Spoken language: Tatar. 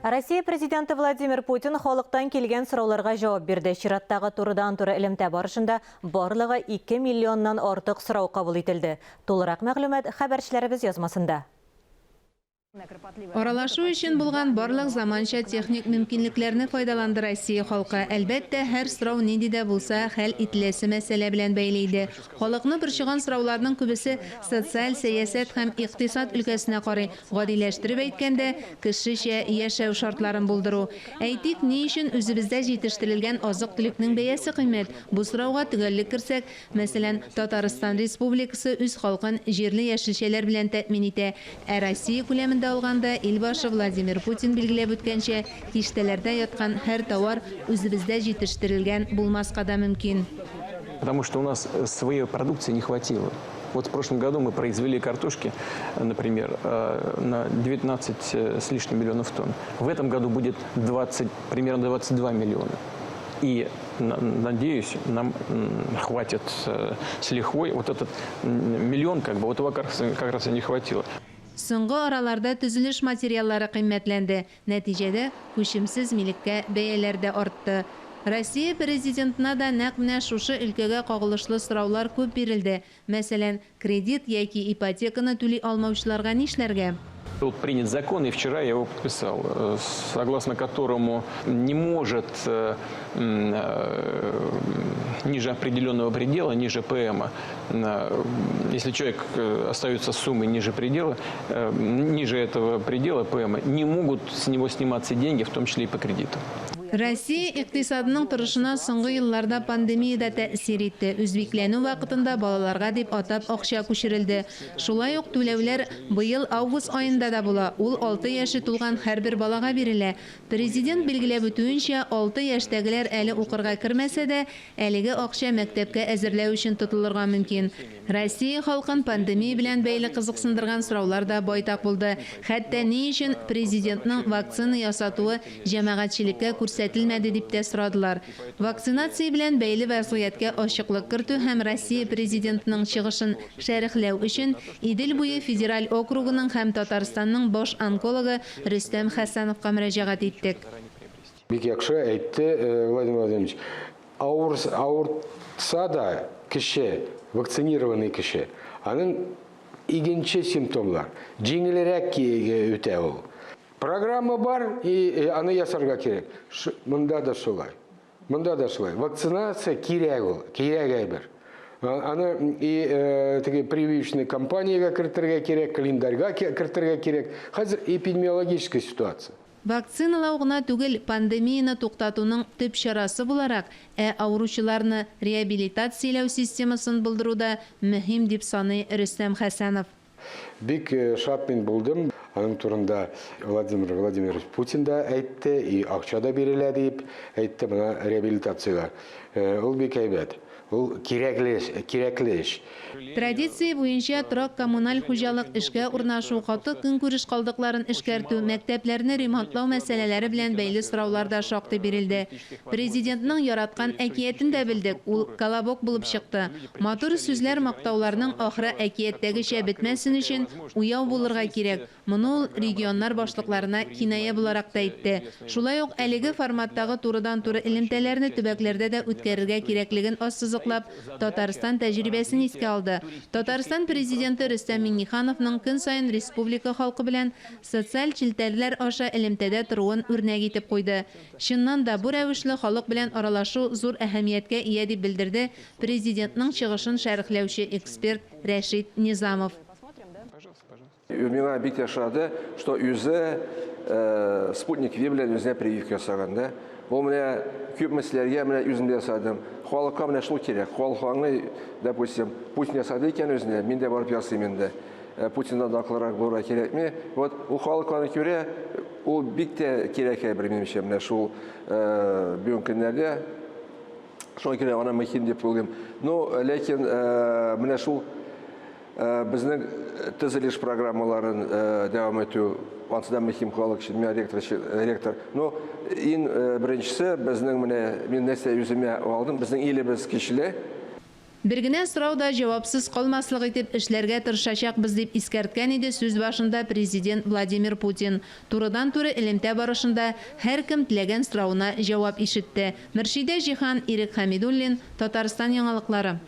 Россия Президенты Владимир Путин халыктан килгән сорауларга җавап бирде. Чираттагы турыдан-туры элемтә барышында барлыгы 2 миллионнан артык сорау кабул ителде. Тулырак мәгълүмат хәбәрчеләребез язмасында. Аралашу өчен булган барлык заманча техник мөмкинлекләрне файдаланды Россия халкы. Әлбәттә, һәр сорау нинди дә булса хәл ителәсе мәсьәлә белән бәйле иде. Халыкны борчыган сорауларның күбесе социаль сәясәт һәм икътисад өлкәсенә карый, гадиләштереп әйткәндә, кешечә яшәү шартларын булдыру. Әйтик, ни өчен үзебездә җитештерелгән азык-төлекнең бәясе кыйммәт? Бу сорауга төгәллек керсәк, Мәсәлән, Татарстан Республикасы үз халкын җирле яшелчәләр белән тәэмин итә, ә Россия күләмендә алганда, Илбашы Владимир Путин билгеләп үткәнчә, киштәләрдә яткан һәр товар үзебездә җитештерелгән булмаска да мөмкин. Потому что у нас своей продукции не хватило. Вот в прошлом году мы произвели картошки, например, на 19 с лишним миллионов тонн. В этом году будет 20, примерно 22 миллиона. И, надеюсь, нам хватит с лихвой. Вот этот миллион, как бы, вот его как раз и не хватило. Соңгы араларда төзелеш материаллары кыйммәтләнде, нәтиҗәдә, күчемсез милеккә бәяләр дә артты. Россия Президентына да нәкъ менә шушы өлкәгә кагылышлы сораулар күп бирелде. Мәсәлән, кредит яки ипотеканы түли алмаучыларга нишләргә? Был принят закон, и вчера я его подписал, согласно которому не может ниже определенного предела, ниже ПМа, если человек остается с суммой ниже предела, ниже этого предела ПМа, не могут с него сниматься деньги, в том числе и по кредиту. Россия икътисадының торышына соңгы елларда пандемия дә тәэсир итте. Үзбикләнү вакытында балаларга дип атап акча күчерелде. Шулай ук түләүләр быел август аенда да була, ул алты яше тулган һәрбер балага бирелә. Президент билгеләп үтүенчә, алты яшьтәгеләр әле укырга кермәсә дә, әлеге акча мәктәпкә әзерләү өчен тотылырга мөмкин. Россия халкын пандемия белән бәйле кызыксындырган сораулар да байтак булды. Хәтта ни өчен Президентның вакцина ясатуы җәмәгатьчелеккә күрсәтелмәде дип тә сорадылар. Вакцинация белән бәйле вәзгыятькә ачыклык кертү һәм Россия Президентының чыгышын шәрехләү өчен Идел буе федераль округының һәм Татарстанның баш онкологы Рөстәм Хәсәновка мөрәҗәгать иттек. Бик яхшы әйтте Владимир Владимирович. Авыр, авыртса да кеше, вакцинированный кеше, аның игенче симптомлар, җиңелрәк үтә ул. Программа бар, и аны ясарга кирәк. Монда да шулай. Монда да шулай. Вакцинация кирәк ул, кирәк әйбер. Аны и теге прививочный кампаниягә кертергә кирәк, календарьга кертергә кирәк. Хәзер эпидемиологическая ситуация. Вакциналау гына түгел, пандемияне туктатуның төп чарасы буларак, ә авыручыларны реабилитацияләү системасын булдыру да мөһим, дип саный Рөстәм Хәсәнов. Бик шат мин булдым. Аның турында Владимир Владимирович Путин да әйтте, и акча да бирелә дип әйтте менә реабилитациягә. Ул бик әйбәт. Ул кирәкле эш, кирәкле эш. Традиция буенча торак-коммуналь хуҗалык, эшкә урнашу, каты көнкүреш калдыкларын эшкәртү, мәктәпләрне ремонтлау мәсьәләләре белән бәйле сораулар да шактый бирелде. Президентның яраткан әкиятен дә белдек, ул Колобок булып чыкты. Матур сүзләр, мактауларның ахыры әкияттәгечә бетмәсен өчен, уяу булырга кирәк. Моны ул регионнар башлыкларына киная буларак та әйтте. Шулай ук әлеге форматтагы турыдан-туры элемтәләрне төбәкләрдә дә үткәрергә кирәклеген ассызыклап, Татарстан тәҗрибәсен искә алды. Татарстан Президенты Рөстәм Миңнехановның көн саен республика халкы белән социаль челтәрләр аша элемтәдә торуын үрнәк итеп куйды. Чыннан да, бу рәвешле халык белән аралашу зур әһәмияткә ия, дип белдерде Президентның чыгышын шәрехләүче эксперт Рәшит Низамов. Миңа бик ошады, что үзе Спутник V белән үзенә прививка ясаган, да. Бу менә күп мәсьәләләргә менә үзем дә ясадым. Халыкка менә шул кирәк. Халык аңлый, допустим, Путин ясады икән үзенә, мин дә барып ясыйм инде. Путиннан да акыллырак булырга кирәкми. Вот ул халык аны күрә, ул бик тә кирәк әйбер минемчә менә шул бүгенге көннәрдә. Шуңа күрә аны мөһим дип уйлыйм. Ну, ләкин менә шул Безнең төзелеш программаларын дәвам итү ансы да мөһим халык өчен, миңа ректор, ректор. Но иң беренчесе безнең менә мин нәрсә үземә алдым, безнең илебез көчле. Бер генә сорау да җавапсыз калмаслык итеп эшләргә тырышачакбыз, дип искәрткән иде сүз башында Президент Владимир Путин. Турыдан-туры элемтә барышында һәркем теләгән соравына җавап ишетте. Мөршидә Җиһан, Ирек Хәмидуллин, Татарстан яңалыклары.